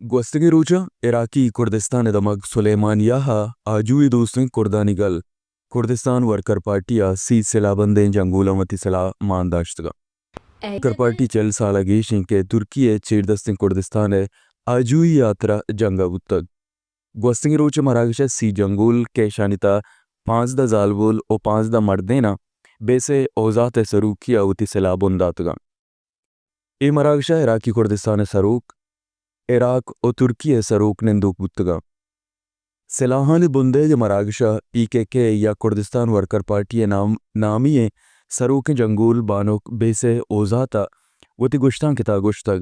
گوستگیں روچاں عراقی کردستان ءِ دمگ سلیمانیہ ءَ آجوئی دوستیں کردانی گل کردستان ورکر پارٹی ءَ سی سلاہ بندیں جنگولاں وتی سلاہ مان داشتگ اَنت۔ ورکر پارٹی چل سال ءَ گیش اِنت کہ ترکی ءِ چیردستیں کردستان ءِ آجوئی ءِ ہاترا جنگ ءَ بوتگ۔ گوستگیں روچ ءَ مراگش ءَ سی جنگول کہ ایشانی تہا پانزدہ زالبول ءُ پانزدہ مردین اَنت، بیسہ اوزات ءِ سروکی ءَ وتی سلاہ بن داتگ اَنت۔ اے مراگش ءَ عراقی کردستان ءِ سروک، عراق ءُ ترکی ءِ سروک نندوک بوتگ اَنت۔ سلاہانی بندیگ ءِ مراگش ءَ پی کے کے یا کردستان ورکر پارٹی ءِ نام، نامی ئیں سروکیں جنگول بانک بیسہ اوزات ءَ وتی گشتانک ءِ تہا گوشتگ۔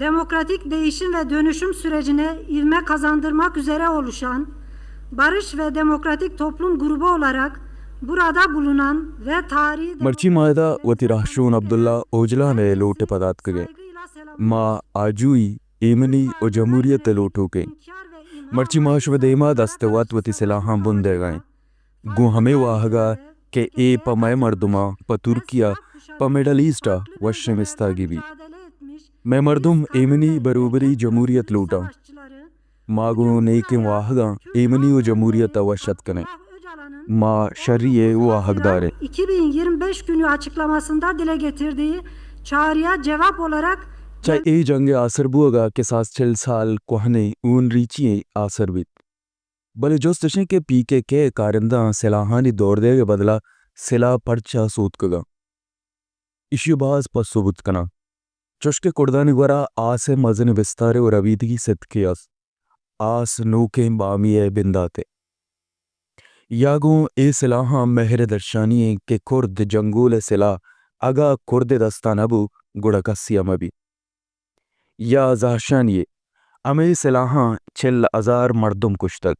Demokratik değişim ve dönüşüm sürecine ivme kazandırmak üzere oluşan Barış ve Demokratik Toplum Grubu olarak burada bulunan ve tarihi مرچی ما ادا وتی راہشون عبداللہ اوجلان ءِ لوٹ ءِ پدا اتکگ ایں۔ ما آجوئی، ایمنی ءُ جمہوریت ءِ لوٹوک ایں۔ مرچی ما شمئے دیما دست ءِ وت وتی سلاہاں بن دیگ ءَ ایں۔ گوں ہمے واہگ ءَ کہ اے پہ مئے مردماں، پہ ترکی ءَ، پہ مڈل ایسٹ ءَ وشیں مستاگی بیت۔ مئے مردم ایمنی، بروبری، جمہوریت لوٹ اَنت۔ ما گوں نیکیں واہگاں ایمنی ءُ جمہوریت ءَ وش اتک کن ایں۔ ما شری ءِ واہگدار ایں۔ iki bin yirmi beş günü açıklamasında dile getirdiği çağrıya cevap olarak چہ اے جنگ ءِ آسر بوگ ءَ کساس چل سال کوہنیں ہون ریچی ئیں آسر بیت۔ بلے جست اش اِنت کہ پی کے کے ءِ کارندہاں سلاہانی دور دیگ ءِ بدل ءَ سلاہ پرچا سوتکگ اَنت؟ ایشی ءَ باز پسو بوت کناں۔ چوش کہ کردانی گورا آس ءِ مزنیں بستارے ءُ ربیدگی ستکے است۔ آس نوکیں بامی ءِ بنداتے۔ یا گوں اے سلاہاں مہر ءِ درشانی اِنت کہ کرد جنگول ءِ سلاہ اگاں کرد ءِ دست ءَ نہ بوت، گڑا کسی ءَ مہ بیت۔ یا زہرشانی ءَ ہمے سلاہاں چل ہزار مردم کشتگ۔